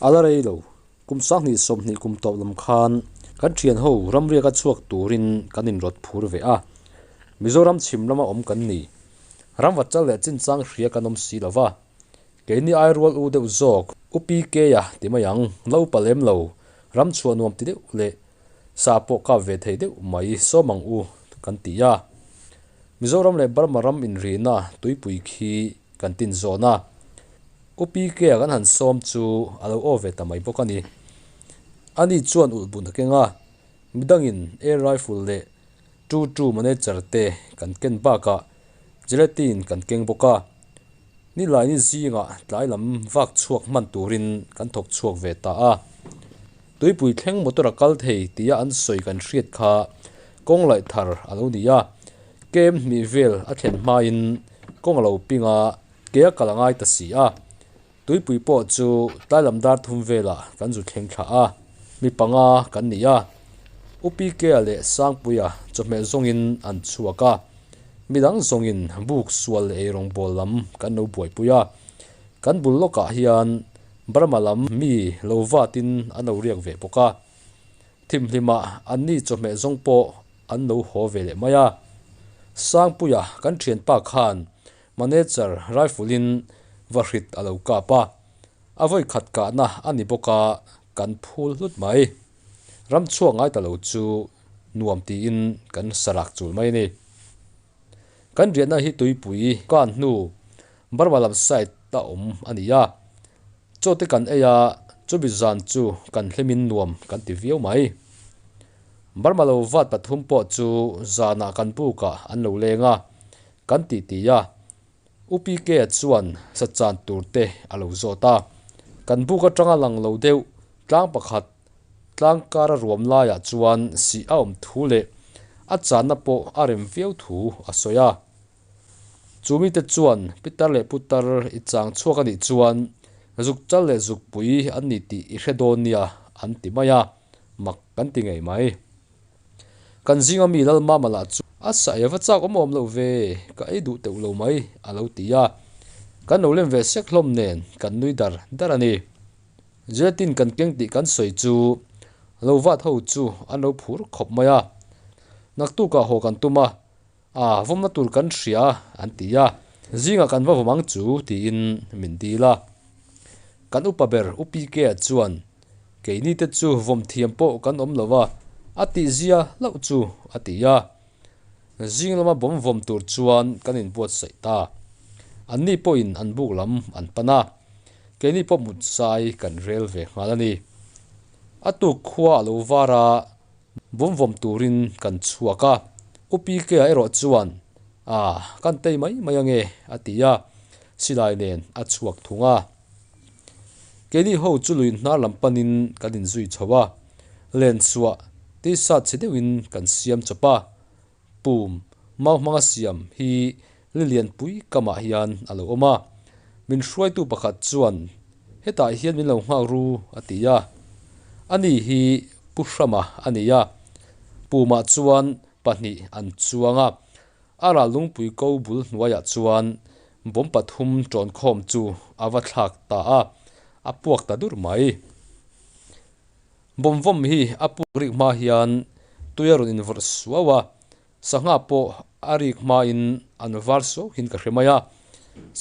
A la rei lo, kum 2020 kum tawp lam khan kan thian ho ramriaka chhuak turin kan inrawt phur ve a, Mizoram chhim lama awm kan ni. Ramva chal leh chinchang hria kan awm si lo va, keini airual u deuh zawk U PK-a ti mai ang, la upa lem lo, ram chhuah nuam ti deuh leh sa pawh kap ve thei deuh mai sawm ang u kan ti a. Mizoram leh Burma ram inrihna tuipui khi kan tin zawn a. U PK-a kan han sawm chu a lo aw ve ta mai bawk a ni. Ani chuan ulh bun a keng a, midangin air rifle leh two two manager te kan ken bakah gelatin kan keng bawk a. Nilaini zingah tlai lam vak chhuak hman turin kan thawk chhuak ve ta a. Tuipui thleng motor a kal thei tia an sawi kan hriat kha kawng laih thar a lo ni a. Kem hnih vel a thlen hmain kawng a lo ping a, ke a kal a ngai ta si a. Tuipui pawh chu tlai lam dar thum velah kan zu thleng thla a, mi panga kan ni a. U PK-a leh Sangpuia chawhmeh zawngin an chhuak a, midang zawngin buk sual leh eirawngbawl lam kan lo buaipui a. Kan bul lawkah hian Burma lam mi lo vatin an lo riak ve bawk a. Thimhlimah anni chawhmeh zawng pawh an lo haw ve leh mai a. Sangpuia kan thianpa khan Manager rifle-in va hrit a lo kap a, a vawi khat kahna a ni bawk a, kan phul hlut mai. Ram chhuak ngai ta lo chu nuam tiin kan sarak chul mai a ni. Kan riahna hi tuipui kan hnu Burma lam side a awm a ni a, chaw te kan ei a, chumi zan chu kan hlimin nuam kan ti viau mai. Burma lo vat pathum pawh chu zanah kan bukah an lo leng a, Kan ti ti a, U PK-a chuan sa chan tur te a lo zawt a. Kan buk atanga lang lo deuh tlang pakhat tlang kara ruam laiah chuan sih a awm thu leh a channa pawh a rem viau thu a sawi a. Chu mite chuan Pitar leh Putar i chang chhuak a nih chuan zuk chal leh zukpui an ni tih i hre dawn nia an ti mai a, mak kan ti ngei mai. Kan zinga mi Lalmama lah chu a sa ei va chak awm awm loh ve, ka ei duh teuh lo mai a lo ti a. Kan lo lem ve sek hlawm nen kan nui dar dar a ni. Gelatin kan keng tih kan sawi chu lo vat ho chu an lo phur khawp mai a. Naktukah haw kan tum a, a vawmna tur kan hria an ti a. Zingah kan va vawm ang chu tiin min dil a. Kan upa ber U PK-a chuan Keini te chu vawm thiam pawh kan awm lo a, a tih zia hlauh chu a ti a. Zing lama bawm vawm tur chuan kan inbuatsaih ta. Anni pawhin an buk lam an pan a, keini pawh mut zai kan rel ve nghal a ni. A tuk khua a lo var a, bawm vawm turin kan chhuak a. U PK-a erawh chuan, A, kan tei mai mai ange, a ti a, silai nen a chhuak thung a. Keini ho chu lui hnar lam panin kan inzui chho a, len chhuah tisa chhe deuhin kan siam chawp a, pum mau hmanga siam hi li lianpui kamah hian a lo awm a, min hruaitu pakhat chuan hetah hian min lo nghak ru a ti a, ani hi Pu Hrama a ni a, pumah chuan pahnih an chuang a, A ral lungpui ko bul hnuaiah chuan bomb pathum ṭawnkhawm chu a va thlak ta a, a puak ta dur mai. Bomb vawm hi a puak rik hma hian tui a rawn invawrh suau a, sangha pawh a rik hmain an var suau hin ka hre mai a.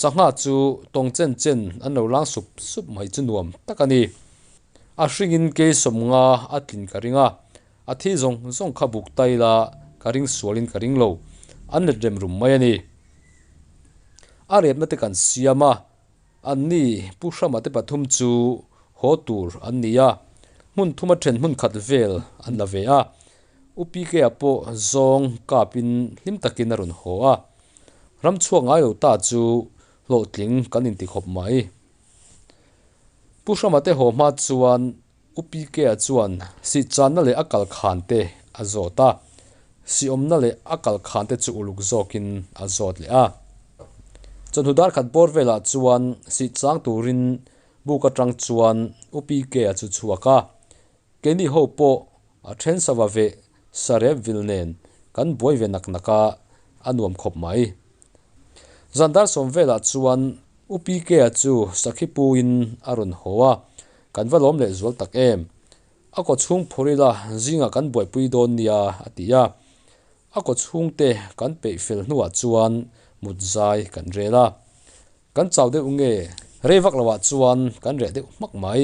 Sangha chu tawng chen chen an lo lang sup sup mai chu nuam tak a ni. A hringin kei sawmnga a tlin ka ring a, A thi zawng zawng kha buk ta ila ka ring sualin ka ring lo, an let rem rum mai a ni. A repna te kan siam a, anni Pu Hrama te pathum chu haw tur an ni a, hmun thuma then hmun khat vel an la ve a. U PK-a pawh zawng kapin hlim takin a rawn haw a, ram chhuak ngai lo ta chu hlawhtling kan inti khawp mai. Pu Hrama te haw hma chuan U PK-a chuan sih channa leh a kal khan te a zawt a, sih awmna leh a kal khan te chu uluk zawkin a zawt leh a. Chawhnu dar khat bawr velah chuan sih chang turin buk atang chuan U PK-a chu chhuak a, keini ho pawh a then sava veh sarep vil nen kan buai ve nak nak a, a nuam khawp mai. Zan dar sawm velah chuan U PK-a chu sakhi puin a rawn haw a. Kan va lawm lehzual tak em? A kaw chhung phur ila zingah kan buaipui dawn nia a ti a. A kaw chhungte kan peih fel hnuah chuan mut zai kan rel a. Kan chau deuh nge? Rei vak loah chuan kan reh deuh hmak mai.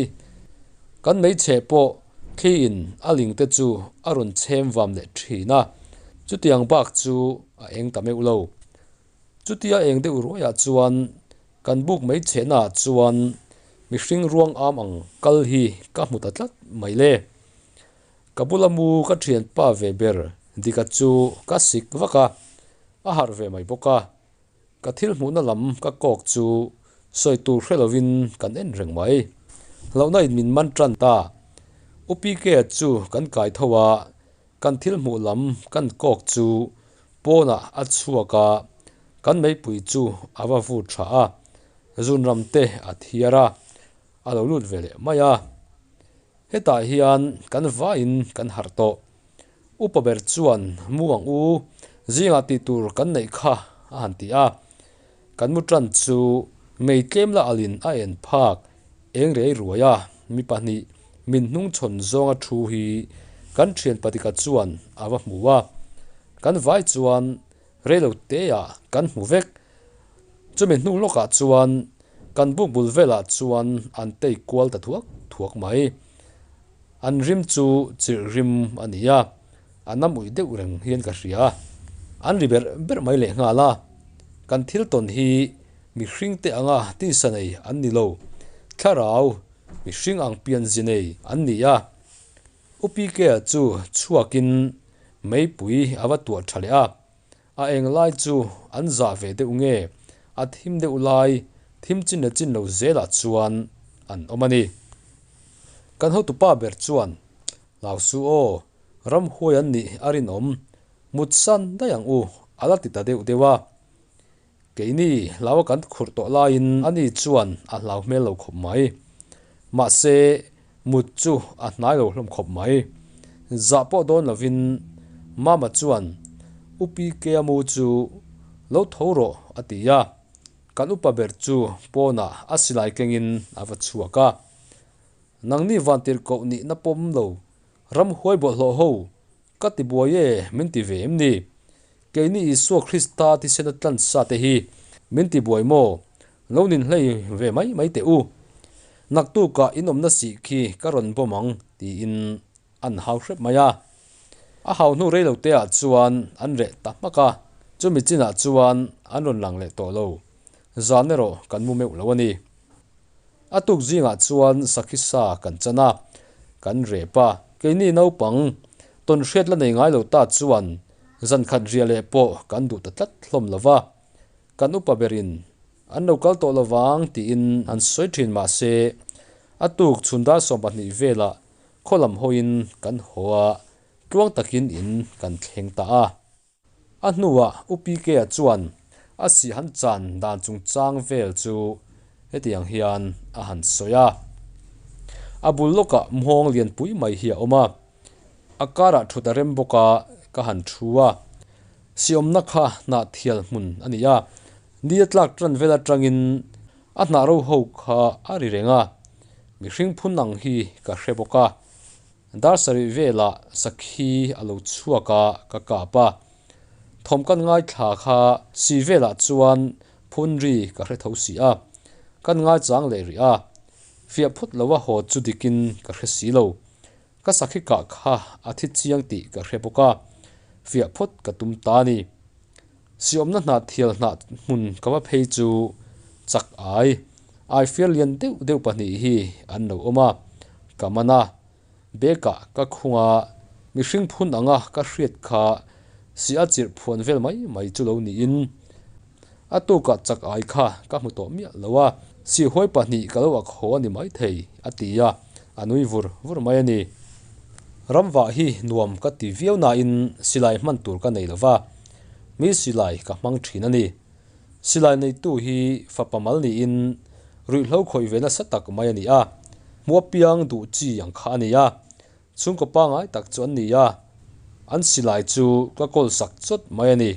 Kan hmeichhe pawh thliin a ling te chu a rawn chhem vam leh thin a, chutiang bak chu a eng ta meuh lo. Chutia eng deuh ruaiah chuan kan buk hmeichhehnaah chuan mihring ruang am ang kal hi ka hmu ta tlat mai le. Ka bula mu ka thianpa ve ber Dika chu ka sik vak a, a harh ve mai bawk a. Ka thil hmuhna lam ka kawk chu sawi tur hre lovin kan en reng mai. Hlauhna in min man tan ta. U PK-a chu kan kai tho a, kan thil hmuh lam kan kawk chu pawnah a chhuak a, kan meipui chu a va vut tha a, zunram te a thiar a, a lo lut ve leh mai a. Hetah hian kan vaiin kan harh tawh. Upa ber chuan mu ang u, zingah tih tur kan neih kha a han ti a. Kan mu tan chu mei tlem la alin a en phak eng rei ruai a, mi pahnih min hnungchhawn zawnga thu hi kan thian patika chuan a va hmu a. Kan vai chuan reilo teah kan hmu vek. Chumi hnu lawkah chuan kan buk bul velah chuan an tei kual ta thuak thuak mai. An rim chu chirh rim a ni a, a nam uih deuh reng hian ka hria. An ri berh berh mai leh nghal a, kan thil tawn hi mihring te anga tisa nei an ni lo, thlarau mihring ang pianzi nei an ni a. U PK-a chu chhuakin meipui a va tuah tha leh a, A eng lai chu an zah ve deuh nge? A thim deuh lai, thim chin leh chin lo zelah chuan an awm a ni. Kan hotupa ber chuan, Hlau su aw, ramhuai an nih a rinawm, mut san daih ang u, a la ti ta deuh deuh a. Keini hlau a kan khurh tawh laiin ani chuan a hlau hmel lo khawp mai. Mahse, mut chu a hnai lo hlawm khawp mai. Zah pawh dawn lovin Mama chuan U PK-a mu chu lo tho rawh a ti a. Kan upa ber chu pawnah a silai kengin a va chhuak a. Nangni vantirhkoh nihna pawm lo ramhuai bawlhhlawh ho ka ti buai e min ti ve em ni? Keini Isua Krista thisena tlansa te hi min ti buai maw? Lo nin hlei ve mai mai teh u. Naktukah in awmna sih khi ka rawn bawm ang tiin an hau hrep mai a. A hau hnu rei lo te ah chuan an reh ta hmak a, chumi chinah chuan an rawn lang leh tawh lo. Zan erawh kan mu meuh lo a ni. A tuk zingah chuan sakhi sa kan chan a, kan rep a. Keini naupang tawn hriat la nei ngai lo ta chuan zan khat riah leh pawh kan duh ta tlat hlawm lo va. Kan upa berin an lo kal tawh lo vang tiin an sawi thin mah se, a tuk chhun dar 12 velah khaw lam hawiin kan haw a, tluang takin in kan thleng ta a. A hnuah U PK-a chuan a sih han chan dan chungchang vel chu hetiang hian a han sawi a. A bul lawkah mhawng lianpui mai hi a awm a, a karah thut a rem bawk a, ka han thu a. Siawmna kha hnah thial hmun a ni a, ni a tlak tan vel atangin a hnah ro ho kha a ri reng a, mihring phun ang hi ka hre bawk a. Dar sarih velah sakhi a lo chhuak a, ka kap a. Thawm kan ngaithla kha si velah chuan phun ri ka hre tho si a. Kan ngaichang leh rih a. Fiah phawt lo a haw chu dikin ka hre si lo. Ka sakhi kah kha a thi chiang tih ka hre bawk a. Fiah phawt ka tum ta a ni. Siawmna hnah thial hnah hmun ka va phei chu chak ai ai fiar lian deuh deuh pahnih hi an lo awm a, ka man a, bag ah ka khung a, mihring phun anga ka hriat kha si a chirh phuan vel mai mai chu lo niin a tukah chak ai kha ka hmu tawh miah lo a, sihhuai pahnih ka lo ak haw a ni maithei a ti a, a nui vur vur mai a ni. Ramvah hi nuam ka ti viau nain silai hman tur ka nei lo va. Mi silai ka hmang thin a ni. Silai neitu hi fapa mal niin ruihhlo khawih ve nasa tak mai a ni a, hmu apiang duh chi ang kha a ni a, chhungkaw pangngai tak chu an ni a, an silai chu ka kawl sak chawt mai a ni.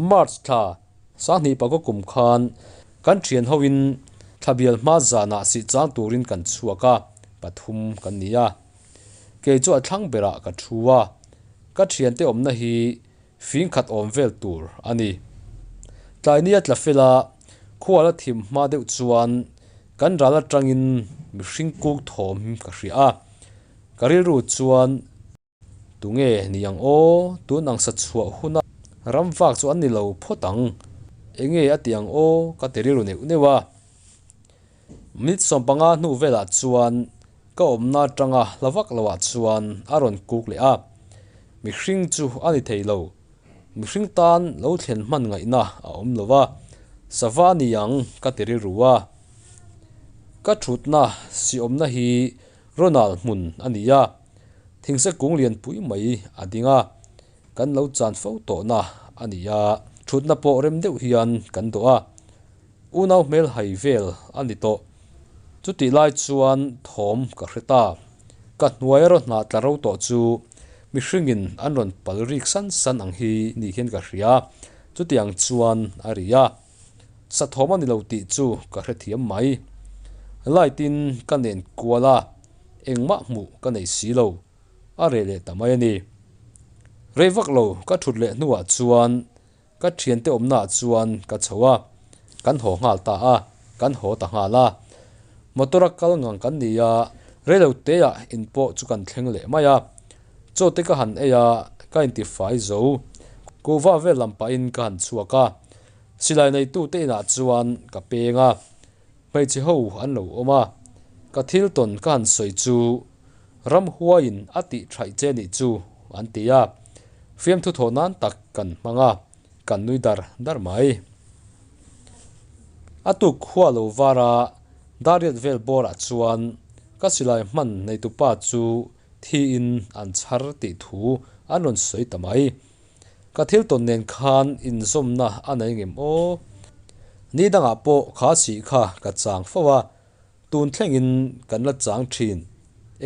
March thla 20 pakaw kum khan kan thian hoin Thlabial hma zanah sih chang turin kan chhuak a, pathum kan ni a. Kei chu a thlang berah ka thu a, ka thiante awmna hi fing khat awm vel tur a ni. Tlaini a tla fel a, khual a thim hma deuh chuan kan ral atangin mihring kuk thawm ka hria a, ka rilru chuan Tunge ni ang aw, tun ang sa chhuah huna ram vak chu an ni lo phawt ang. Enge a ti ang aw ka ti rilru neuh neuh a. Minute 15 hnu velah chuan ka awmna atanga hla vak loah chuan a rawn kuk leh a. Mihring chu a ni thei lo. Mihring tan lo thlen hman ngaihna a awm lo a, sava ni ang ka ti rilru a. Ka thutna si awmna hi Ronald hmun a ni a. Thingse kung lian pui mai a ding a, kan lo chan fo tawhna a ni a, thutna pawh rem deuh hian kan dawh a, unau hmel hai vel a ni tawh. Chutih lai chuan thawm ka hre ta, ka hnuai a rawhnah tla ro tawh chu mihringin an rawn pal rik san san ang hi ni hian ka hria, chutiang chuan a ri a. Sa thawm a ni lo tih chu ka hrethiam mai. Light in ka nen kual a. Engmah hmuh ka nei si lo, a reh leh ta mai a ni. Rei vak lo ka thut leh hnuah chuan ka thiante awmnaah chuan ka chho a, kan haw nghal ta a, kan haw ta nghal a. Motor a kal ngang kan ni a, rei lo teah in pawh chu kan thleng leh mai a. Chaw te ka han ei a, ka intifai zo. Kuhva vel lam pahin ka han chhuak a, silai neitute inah chuan ka peng a. Hmeichhe ho an lo awm a, ka thil tawn ka han sawi chu ramhuaiin a tih thaih che nih chu an ti a, fiamthu thawh nan tak kan hmang a, kan nui dar dar mai. A tuk khua lo var a, Dariat vel bawrah chuan ka silai hman neitupa chu thiin an chhar tih thu an rawn sawi ta mai. Ka thil tawn nen khan inzawmna a nei ngem aw? Ni dangah pawh kha sih kha ka chang fo a, tun thlengin kan la chang thin,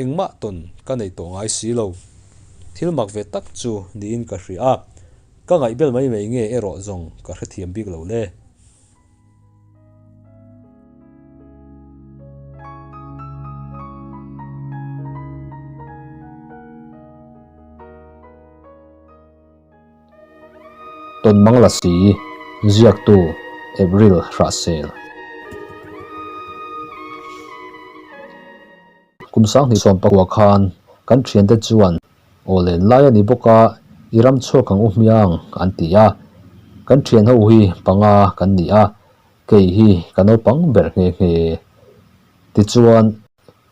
engmah tawn ka nei tawh ngai si lo. Thil mak ve tak chu niin ka hria a, ka ngaihbel mai mai nge erawh zawng ka hrethiam bik lo le. Tawnmang Lasi, Ziaktu, April Hrahsel. Kum 2019 khan kan thiante chuan Aw len lai a ni bawk a, i ram chhuak ang u hmiang an ti a. Kan thian ho hi panga kan ni a, kei hi ka naupang ber nghe nghe. Tichuan,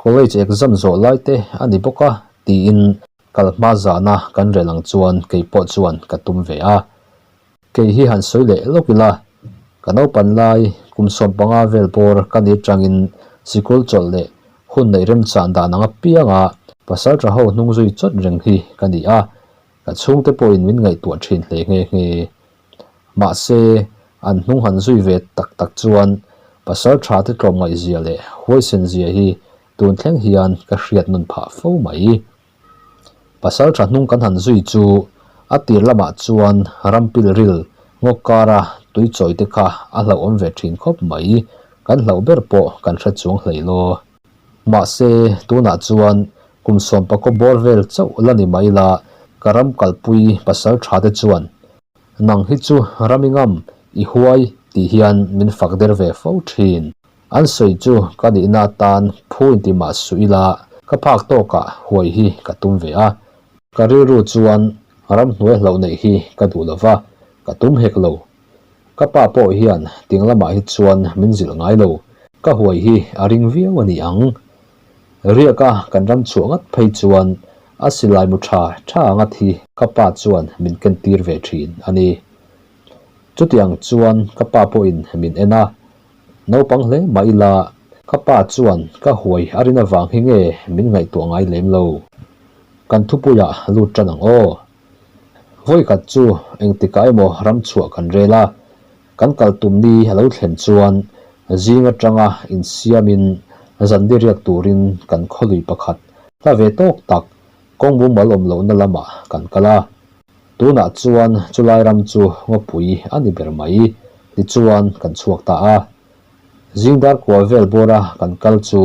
college exam zawh lai te a ni bawk a tiin kal hma zahna kan rel ang chuan kei pawh chuan ka tum ve a. Kei hi han sawi leh lawk ila, ka naupan lai kum 15 vel bawr ka ni atangin sikul chawlh leh hun neih remchan dan ang apianga pasal tha ho hnung zui chawt reng hi ka ni a, ka chhungte pawhin min ngaihtuah thin hle nghe nghe. Mahse, an hnung han zui ve tak tak chuan pasal tha te tlawmngaihzia leh huaisenzia hi tun thleng hian ka hriat nawn phah fo mai. Pasal tha hnung kan han zui chu a tir lamah chuan ram pilril ngawk kara tui chawi te kha a hlauhawm ve thin khawp mai, kan hlauh ber pawh kan hre chuang hlei law. Mahse, tunah chuan kum sawmpakaw bawr vel chauh la ni mai la, ka ram kalpui pasal tha te chuan nang hi chu ram i ngam, i huai tih hian min fak der ve fo thin. An sawi chu ka nihna atan phu inti mah suh ila ka phak tawkah huai hi ka tum ve a. Ka rilru chuan ramhnuai hlauh neih hi ka duh lova, ka tum hek lo. Ka pa pawh hian ting lamah hi chuan min zilh ngai lo, ka huai hi a ring viau a ni ang. Riaka kan ram chhuah ngat phei chuan a silai mu tha tha ngat hi ka pa chuan min kentir ve thin a ni. Chutiang chuan ka pa pawhin min en a, Naupang hle mah ila, ka pa chuan ka huai a rin avang hi nge min ngaihtuah ngai lem lo. Kan thupuiah lut tan ang aw. Vawikhat chu engtikah emaw ram chhuah kan rel a, kan kal tum ni a lo thlen chuan zing atanga insiamin zan diriak turin kan khawlui pakhat hla ve tawk tak kawng mumal awm lohna lamah kan kal a. Tunah chuan chulai ram chu ngawpui a ni ber mai, tichuan kan chhuak ta a. Zing dar kua vel bawra kan kal chu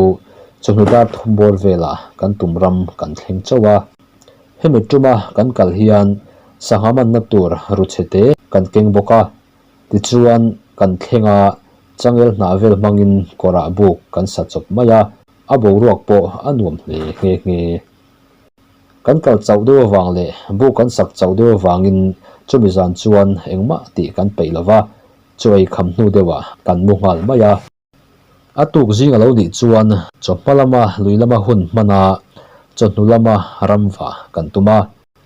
chawhnu dar thum bawr velah kan tum ram kan thleng chauh a. Hemi tuma kan kal hian sangha manna tur ruchhe te kan keng bawk a. Tichuan kan thleng a, changel hnah vel hmangin kawrah buk kan sa chawp mai a, a boruak pawh a nuam hle nghe nghe. Kan kal chauh deuh avang leh buk kan sak chauh deuh avangin chumi zan chuan engmah tih kan peih lo va, chaw ei kham hnu deuhah kan mu nghal mai a. A tuk zing a lo nih chuan chawhma lama lui lama hun hman a, chawhnu lama ram vah kan tum a.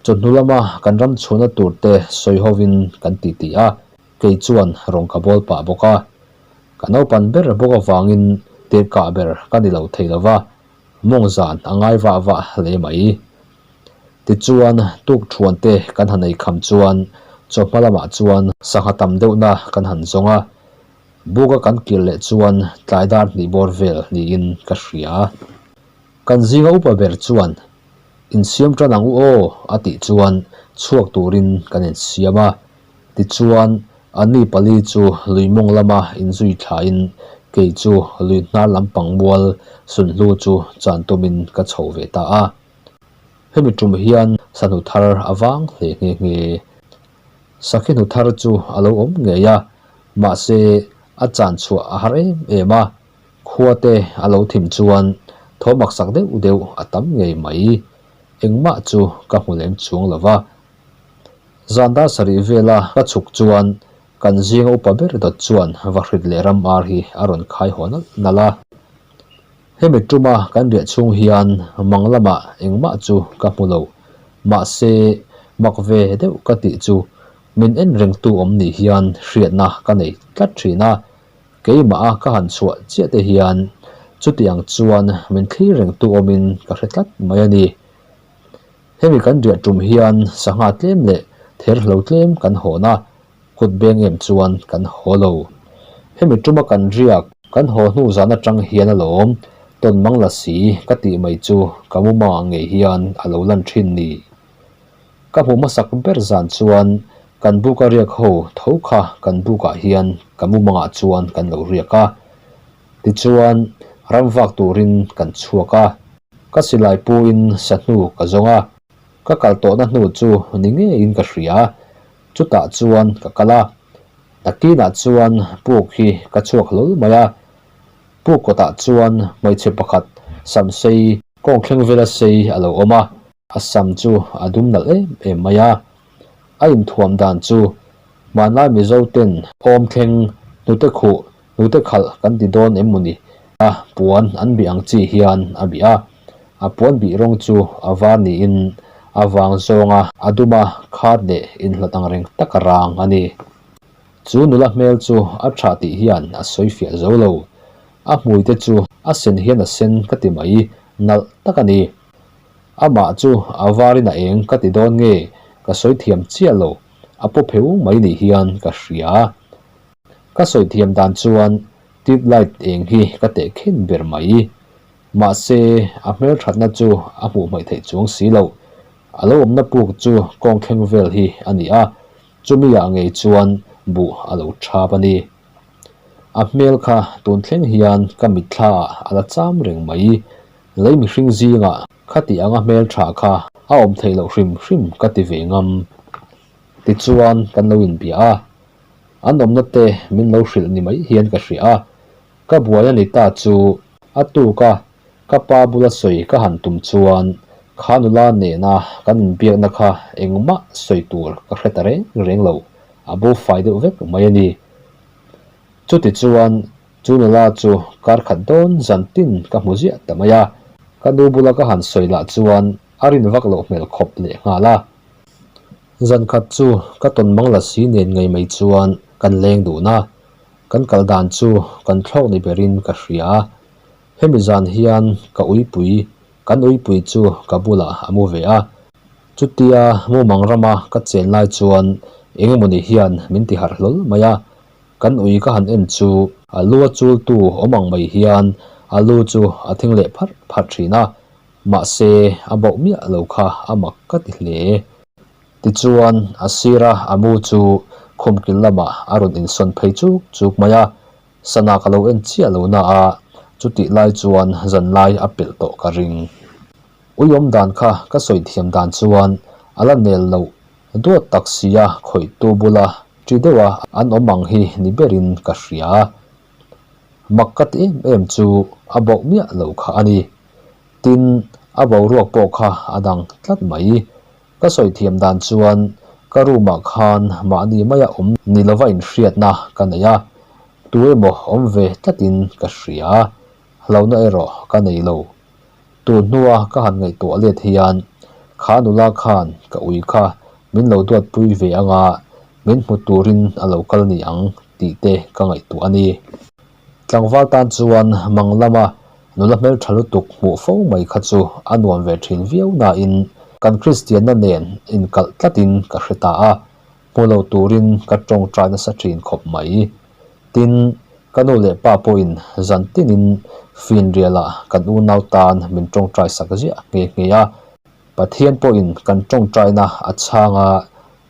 Chawhnu lama kan ram chhuahna tur te sawi hovin kan titi a, kei chuan rawng ka bawl pah bawk a. Ka naupan ber bawk avangin tirhkah ber ka ni lo thei lo va, mawng zan a ngai vah vah hle mai. Tichuan, tuk thuan te kan han ei kham chuan chawhma lamah chuan sangha tam deuhna kan han zawng a, buka kan kir leh chuan tlai dar hnih bawr vel niin ka hria. Kan zinga upa ber chuan, Insiam tan ang u aw a tih chuan chhuak turin kan insiam a. Tichuan, anni pali chu lui mawng lama inzui thlain kei chu lui hnar lampang mual sunhlu chu chan tumin ka chho ve ta a. Hemi tum hian sahnu thar a vang hle nghe nghe. Sakhi hnu thar chu a lo awm ngei a, mahse a chan chhuah a har em em a, khua te a lo thim chuan thaw maksak deuh deuh a tam ngei mai. Engmah chu ka hmu lem chuang lo va. Zan dar sarih vela ka chhuk chuan kan zinga upa ber dawt chuan vahrit leh ram ar hi a rawn khai haw nalh nalh a. Hemi tuma kan riah chhung hian mang lamah engmah chu ka hmu lo. Mahse, mak ve deuh ka tih chu min en rengtu awm ni hian hriatna ka nei tlat thin a. Keimah a ka han chhuah chiah te hian chutiang chuan min thlir rengtu awmin ka hre tlat mai a ni. Hemi kan riah tum hian sangha tlem leh therhlo tlem kan hawn a, kut beng em chuan kan haw lo. Hemi tuma kan riak kan haw hnu zan atang hian alawm tawn mang la si ka tih mai chu ka mumangah ngei hian a lo lan thin ni. Ka hmu hmasak ber zan chuan kan buka riak ho tho kha kan bukah hian ka mumangah chuan kan lo riak a. Tichuan ram vak turin kan chhuak a. Ka silai puin sahnu ka zawng a, ka kal tawhna hnu chu ni ngeiin ka hria. Chutah chuan ka kal a, nakinah chuan puk hi ka chhuak hlawl mai a. Puk kawtah chuan hmeichhe pakhat sam sei kawng thleng vela sei a lo awm a, a sam chu a dum nalh em em mai a. A inthuam dan chu hmanlai Mizo ten awm thleng hnute khuh Hnute khalh kan ti dawn em mawni? A puan an bih ang chi hian a bih a, a puan bih rawng chu a var niin a vang zawnga a duma khat leh inhlat ang reng taka rang a ni. Chu nula hmel chu a tha tih hian a sawi fiah zo lo. A hmui te chu a sen hian a sen ka ti mai, nalh tak a ni. Amah chu a varin a eng ka ti dawn nge ka sawi thiam chiah lo, a paw pheu mai ni hian ka hria. Ka sawi thiam dan chuan tube light eng hi ka teh khin ber mai. Mahse, a hmelthatna chu a hmuh hmaih theih chuang si lo. A lo awmna puk chu kawng thleng vel hi a ni a, chumi ah ngei chuan buh a lo thap a ni. A hmel kha tun thleng hian ka mitthla ah a la cham reng mai. Lei mihring zingah khati anga hmeltha kha a awm theih loh hrim hrim ka ti ve ngam. Tichuan kan lo inbia a. An awmna te min lo hrilh ni mai hian ka hria a, ka buai a ni ta chu a tuk a, ka pa bula sawi ka han tum chuan kha nula nena kan inbiakna kha engmah sawi tur ka hre ta reng reng lo, a bo fai deuh vek mai a ni. Chuti chuan chu nula chu kar khat dawn zan tin ka hmu ziah ta mai a, ka nu bula ka han sawi lah chuan a rin vak loh hmel khawp leh nghal a. Zan khat chu ka tawn mang la si nen ngei mai chuan kan leng dun a, kan kal dan chu kan thlawk ni berin ka hria. Hemi zan hian ka uipui, kan uipui chu ka bulah a mu ve a. Chutia mumang rama ka chen lai chuan eng emawni hian min ti harh hlawl mai a, kan ui ka han en chu a lu a chultu awm ang mai hian a lu chu a thing leh pharh pharh thin a. Mahse, a bauh miah lo kha a mak ka ti hle. Tichuan, a sira a mu chu khum kil lamah a rawn insawn phei chuk chuk mai a. Sana ka lo en chiah lo na a, chutih lai chuan zan lai a pelh tawh ka ring. Ui awm dan kha ka sawi thiam dan chuan a la nel loh duat tak sia khawihtu bula ṭi deuha an awm ang hi ni berin ka hria. Mak ka ti em em chu a bauh miah lo kha a ni. Tin, a boruak pawh kha a dang tlat mai. Ka sawi thiam dan chuan ka room ah khan mahni maia awm ni lova inhriatna ka nei a, tu emaw awm ve tlatin ka hria. Hlauhna erawh ka nei lo. Tun hnua ka han ngaihtuah let hian kha nula khan ka ui kha min lo duatpui ve anga min hmu turin a lo kal ni ang tih te ka ngaihtuah a ni. Tlangval tan chuan mang lama nula hmeltha lutuk hmuh fo mai kha chu a nuam ve thin viau nain kan Kristianna nen inkalh tlatin ka hre ta a, hmu lo turin ka tawngtai nasa thin khawp mai. Tin, ka nu leh pa pawhin zan tinin finrialah kan unau tan min tawngtai sak ziah nghe nghe a, Pathian pawhin kan tawngtaina a chhang a,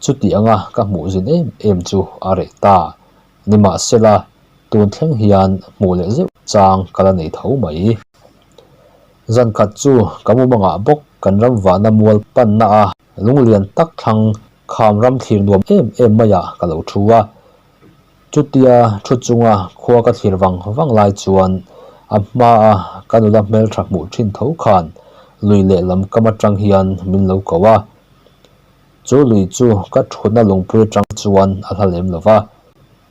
chuti anga ka hmuh zin em em chu a reh ta. Nimahsela, tun thleng hian hmuh leh zeuh chang ka la nei tho mai. Zan khat chu ka mumangah bawk kan ram vahna mual panna a lunglian tak thlang kham ram thlir nuam em em maiah ka lo thu a. Chutia thu chunga khua ka thlir vang vang lai chuan a hmaa ka nula hmeltha hmuh thin tho khan lui lehlam kam atang hian min lo ko a. Chu lui chu ka thutna lungpui atang chuan a hla lem lo va,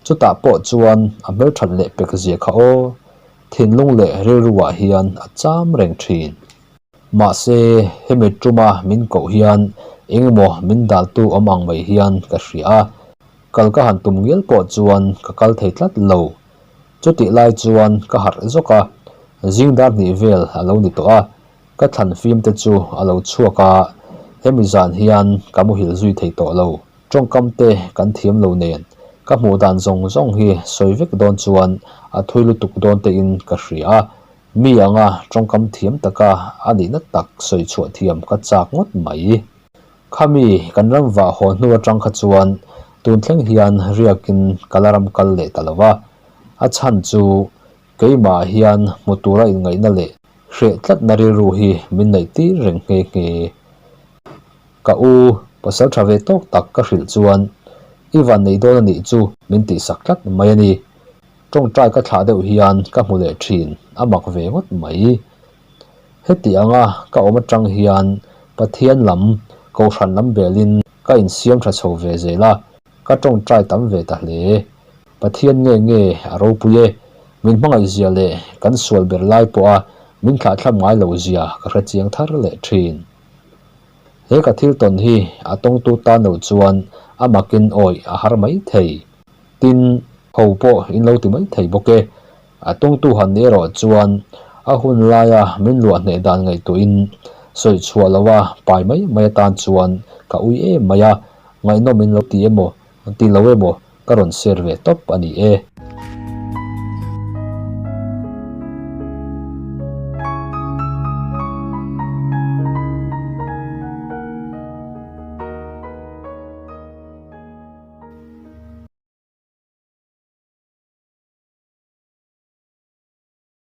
chutah pawh chuan a hmelthat leh pek zia kha aw, thinlung leh rilruah hian a cham reng thin. Mahse, hemi tuma min koh hian engemaw min daltu awm ang mai hian ka hria a, kal ka han tum ngial pawh chuan ka kal thei tlat lo. Chutih lai chuan ka harh zawk a, zing dar hnih vel a lo ni tawh a, Ka thlan fim te chu a lo chhuak a, hemi zan hian ka muhil zui thei tawh lo. Tawngkam te kan thiam lo nen, ka hmuh dan zawng zawng hi sawi vek dawn chuan a thui lutuk dawn tein ka hria a, mi anga tawngkam thiam taka a nihna tak sawi chhuah thiam ka chak ngawt mai. Khami kan ram vah haw hnu atang kha chuan tun thleng hian riakin ka la ram kal leh ta lo va, a chhan chu Keimah hian hmu tura inngaihna leh hreh tlatna rilru hi min neih tir reng nghe nghe. Ka u, pasal tha ve tawk tak ka hrilh chuan i van nei dawn a nih chu min tihsak tlat mai a ni. Tawngtai ka thlah deuh hian ka hmu leh thin, a mak ve ngawt mai. Heti anga ka awm atang hian Pathian lam, Kohhran lam belin ka insiam tha chho ve zel a, Ka tawngtai tam ve ta hle. Pathian nge nge a ropui e. Min hmangaih zia leh kan sual ber lai pawha min thlahthlam ngai lo zia ka hre chiang thar leh thin. He ka thil tawn hi a tawngtu tan lo chuan a makin awih a har mai thei. Tin, ho pawh in lo ti mai thei bawk e. A tawngtu han ni erawh chuan a hun laia min luah hneh dan ngaihtuahin sawi chhuah loha pai mai mai atan chuan ka ui em mai a, ngaihnawm in lo ti emaw ti lo emaw ka rawn share ve tawp a ni e.